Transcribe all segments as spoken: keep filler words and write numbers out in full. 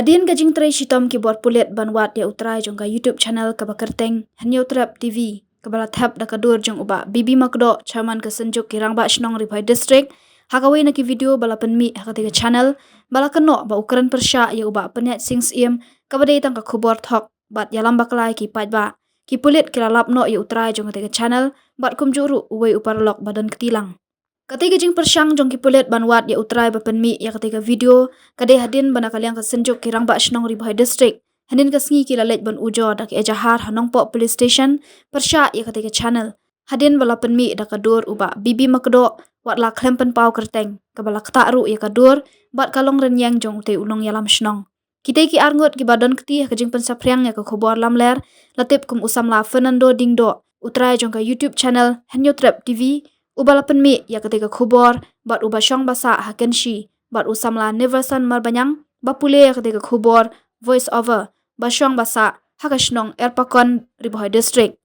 Hadien ka jingtrei shitom ki bor pulit ban wad ïa u trai jong ka YouTube channel kaba kyrteng Hynñiewtrep T V, kaba la thep da ka dur jong u Bah B B Makdoh, Chairman ka Synjuk ki Rangbah Shnong Ri Bhoi District, ha kawei na ki video ba la pynmih ha katei ka channel, ba la kynnoh ba u kren pyrshah ïa u Bah Pynïaid Sing Syiem, kaba dei tang ka khubor thok bad ïalam bakla ïa ki paidbah, ki pulit ki la lap noh ïa u trai jong katei ka channel bad kumjuh ruh uwei u paralok ba don kti lang. Katei ka jingpyrshang jong ki pulit ban wad ïa u trai ba pynmih ïa katei ka video ka dei hadien ba na ka liang ka Synjuk ki Rangbah Shnong Ri Bhoi District hynnin ka sngi ki la leit ban ujor da ka ejahar ha Nongpoh Police Station pyrshah ïa katei ka channel, hadien ba la pynmih da ka dur u Bah B B Makdoh, wat la khlem pynpaw kyrteng, kaba la ktah ruh ïa ka dur bad ka longrynïeng jong utei u nongïalam shnong. Kitei ki arngut kiba don kti ha ka jingpynsaphriang ïa ka khubor lamler la tip kum u samla Fernando Diengdoh, u trai jong ka YouTube channel Hynñiewtrep T V, uba la pynmih ïa katei ka khubor bad uba shong ba sah ha Kynshi, bad u samla Neverson Marbaniang, ba pule ïa katei ka khubor, voice over, ba shong ba sah ha ka shnong Erpakon, Ri Bhoi District.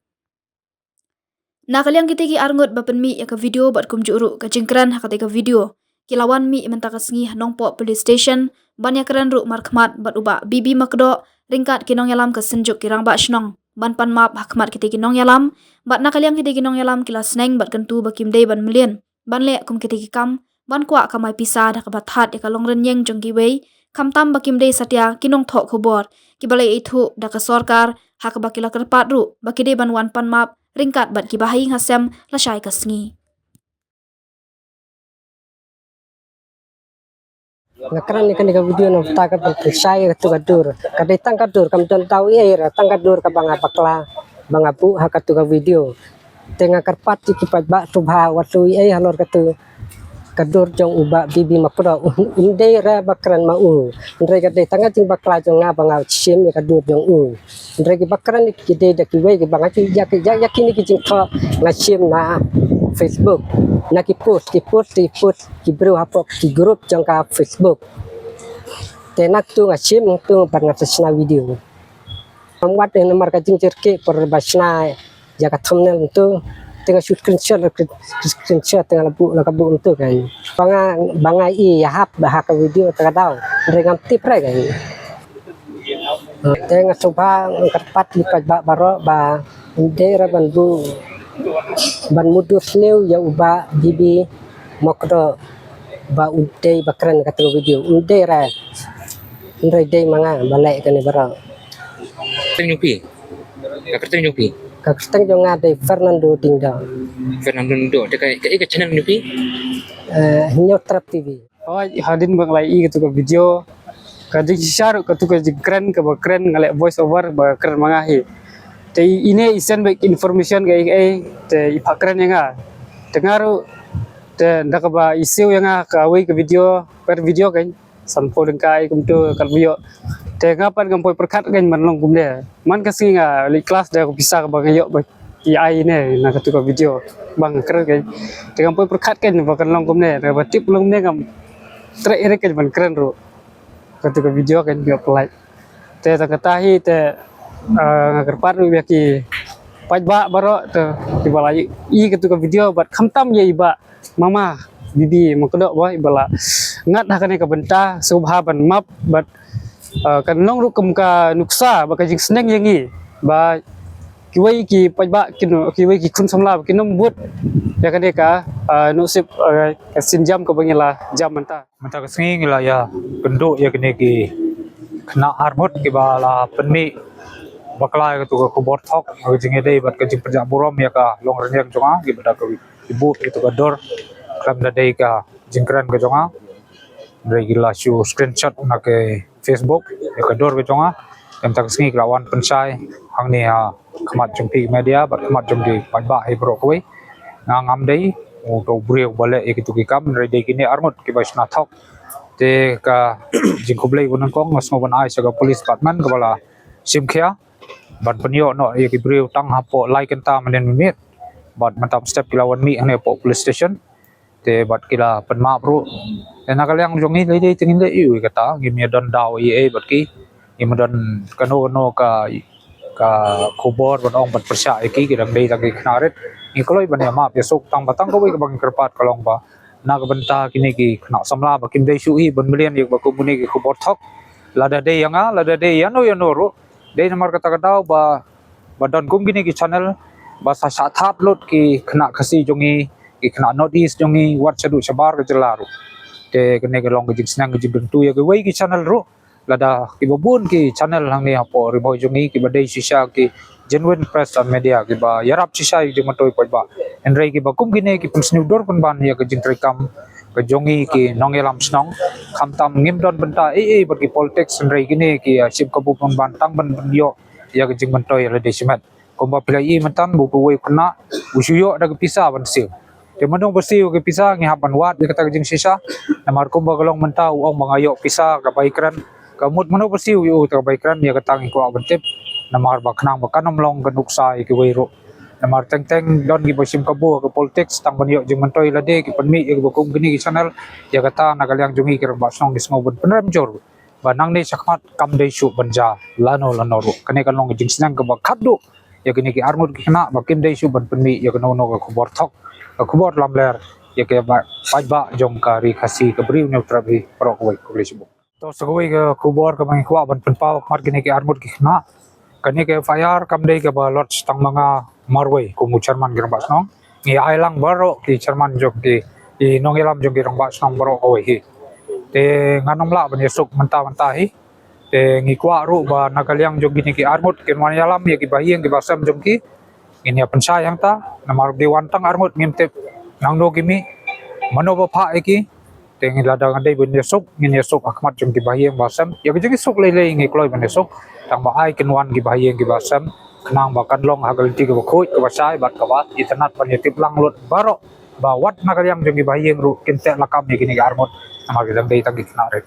Na ka liang kitei ki arngut ba pynmih ïa ka video bad kumjuh ruh ka jingkren ha katei ka video, ki la wan mih mynta ka sngi ha Nongpoh Police Station ban ïakren ruh markhmat bad u Bah B B Makdoh ryngkat ki nongïalam ka Synjuk ki Rangbah Shnong ban pan map ha khmat kitei ki nongïalam. Bad na ka liang kitei ki nongïalam ki la sneng bad kyntu ba kim dei ban mlien ban leh kum kitei ki kam ban kwah kamai pisa da kaba that ïa ka longrynïeng jong kiwei, khamtam ba kim dei satia ki nongthoh khubor kiba la ïathuh da ka sorkar, ha kaba ki la kyrpad ruh ba ki dei ban wan pan map ryngkat bad kiba ha ïing ha sem lashai ka sngi. Nga kren ïa kane ka video na bynta ka ban pynshai ïa katu ka dur. Ka dei tang ka dur, kam don daw ei ei ruh, tang ka dur kaba nga bakla ba nga buh ha katu ka video. Te nga kyrpad ïa ki paidbah sngewbha wat leh ei ei halor katu ka dur jong u Bah B B Makdoh. Um dei ruh ba kren ma u. Hynrei ka dei tang ka jingbakla jong nga ba nga shim ïa ka dur jong u. Hynrei kiba kren ki dei da kiwei kiba nga, ïa ki, ïa, ïa kine ki jingthoh nga shim na Facebook, na ki post, ki post, ki post ki briew hapoh ki group jong ka Facebook. Te na katu nga shim, na katu pat nga sa shna video. Ngam wad eh namar ka jingjyrkieh por ba shna ïa ka thumbnail mynta. Te nga shu screenshot, screenshot te nga la buh, la ka buh mynta kan. Ba nga, ba nga i ïahap ba ha ka video te ka daw. Hynrei ngam tip re kan. Te nga sngewbha, nga kyrpad ïa ki paidbah baroh ba ym dei re ban buh, ban mudui sniew ïa u Bah B B Makdoh ba u dei ba kren katu ka video. Ym dei re. Hynrei dei ma nga ba leh kane baroh. Kyrteng jong phi? Ka kyrteng jong phi? Ka kyrteng jong nga dei Fernando Diengdoh. Fernando Diengdoh. Te ka, ka, ka channel jong phi? Eh, Hynñiewtrep T V. Hooid, hadien ba nga la ïohi katu ka video, ka jingshisha ruh katu ka jingkren kaba kren nga leh voice over ba kren ma nga hi. Te ine i send back information kaei kaei, te i phah kren ïa nga. Te nga ruh, te da kaba i siew ïa nga kawei ka video, per video kan. Sanphew tyngka kumtu kat ba ïoh. Te nga pat ngam poi pyrkhat kan ban long kumne. Man ka sngi nga leit klas da ka pisa kaba nga ïoh ba i ai ne na katu ka video ba nga kren kan. Te ngam poi pyrkhat kan ba kan long kumne. Te ba tip long kumne ngam treh ïa kan ban kren ruh. Katu ka video kan ïoh pynlait. Te tang kata hi te, ah, nga kyrpad ruh ïa ki paidbah baroh te kiba la ïohi katu ka video bad khamtam ïa i Bah Mama B B Makdoh ba, ba la ngat ha kane ka bynta, sngewbha ban map bad, eh, kan long ruh kum ka nuksa ba ka jingsneng ïa ngi ba kiwei ki paidbah kin, kiwei ki khun samla ba kin ym bud ïa kane ka, eh, nusip, eh, ka sienjam kaba ngi la jam mynta. Mynta ka sngi ngi la ïakynduh ïa kine ki khynnah arngut kiba la pynmih bakla ïa katu ka khubor thok, ka jingïadei bad ka jingpynjah burom ïa ka longrynïeng jong nga, kiba da ka ki buh ïa katu ka dur khlem da dei ka jingkren ka jong nga. Hynrei ki la shu screenshot na ka Facebook ïa ka dur ka jong nga. Te mynta ka sngi ki la wan pynshai hangne ha khmat jong phi media bad khmat jong ki paidbah hi baroh kawei. Nga ngam dei uto u briew ba leh ïa kitu ki kam, hynrei dei kine arngut kiba shna thok. Te ka jingkhublei ba nyngkong nga sngew ban ai sha ka police department kaba la shim khia ban pynïoh noh ïa ki briew tang hapoh lai kynta mynnin mynmiet. Bad mynta step ki la wan mih hangne hapoh police station. Te bad ki la pynmap ruh. Te na ka liang jong ngi lei lei te ngin leh aiu kata, ngim ïa don daw ei ei bad ki. Ngim don kano kano ka, ka khubor ban ong ban pyrshah ïa ki, ki dang dei tang ki khynnah rit. Ngi kloi ban ïa map ïa suk tang ba tang kawei kaba ngi kyrpad ka long ba na ka bynta kine ki khynnah samla ba kim dei shuh hi ban mlien ïa kaba kum kine ki khubor thok. Lada dei ïa nga, lada dei ïano ïano ruh, dei namar kata ka daw ba, ba don kum kine ki channel ba sa shah thad lut ki khynnah Khasi jong ngi, ki khynnah North East jong ngi, wat shaduh shabar ka jylla ruh. Te kane ka long ka jingsneng ka jingkyntu ïa kiwei ki channel ruh, lada kiba bun ki channel hangne hapoh Ri Bhoi jong ngi kiba dei shisha ki genuine press and media kiba ïarap shisha ïa ka jingmyntoi paidbah. Hynrei kiba kum kine ki pynsniew dur pynban ïa ka jingtrei kam ka jong ngi ki nongïalam shnong. Khamtam ngim don bynta ei ei bad ki politics, hynrei kine ki, ah, shim kabu pynban tang ban pynïoh ïa ka jingmyntoi ïa lade shimet. Kumba phi la ïohi mynta ba uwei u khynnah u shu ïoh da ka pisa ban siew. Te mano ba siew ka pisa ngi hap ban wad ïa kata ka jingshisha. Namar kumba ka long mynta u ong ba nga ïoh pisa ka bai kren. Ka mut mano ba siew ïa u ta ka bai kren, ïa kata ngi kwah ban tip. Namar ba khnang ba kan ym long ka nuksa ïa kiwei ruh. Namar teng teng don kiba shim kabu ka politics tang ban ïoh jingmyntoi lade, ki pynmih ïa kiba kum kine ki channel. Ïa kata na ka liang jong ngi ki rangbah shnong ngi sngew ban pynrem jur ba nangne shakhmat kam dei shuh ban jia lano lano ruh. Kane kan long ka jingsneng kaba khatduh ïa kine ki arngut ki khynnah ba kim dei shuh ban pynmih ïa kano kano ka khubor thok, ka khubor lamler ïa ka ba, paidbah jong ka Ri Khasi ka Bri U Hynñiewtrep hi baroh kawei. Khublei shibun. To, sa kawei ka khubor kaba ngi kwah ban pynpaw ha khmat kine ki arngut ki khynnah. Kane ka F I R kam dei kaba lodge tang ma nga marwei kum u chairman ki rangbah shnong. Ngi ai lang baroh ki chairman jong ki, ki nongïalam jong ki rangbah shnong baroh kawei hi. Te ngan ym lah ban ïasuk mynta mynta hi. Te ngi kwah ruh ba na ka liang jong kine ki arngut kin wan ïalam ïa ki bahaïing ki bahasem jong ki. Ngin ïa pynshai hangta, namar ki wan tang arngut ngim tip nangno ki mih, mano ba phah ïa ki. Te ngi lada ngi dei ban ïasuk, ngin ïasuk ha khmat jong ki bahaïing bahasem. Ïa ka jingsuk lei lei ngi kloi ban ïasuk. Tang ba ai kin wan ki bahaïing ki bahasem, khnang ba kan long ha ka lynti kaba khuid, kaba shai bad kaba itynnad ban ïa tip lang lut baroh ba wat na ka liang jong ki bahaïing ruh kin teh lakam ïa kine ki arngut. Namar ki dang dei tang ki khynnah rit.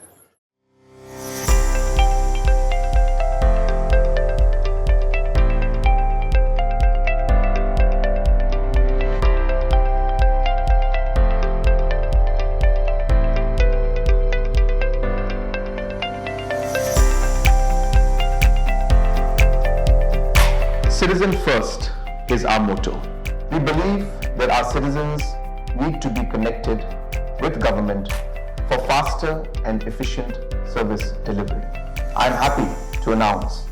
Citizen first is our motto. We believe that our citizens need to be connected with government for faster and efficient service delivery. I'm happy to announce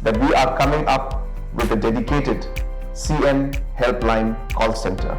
that we are coming up with a dedicated C M Helpline call center.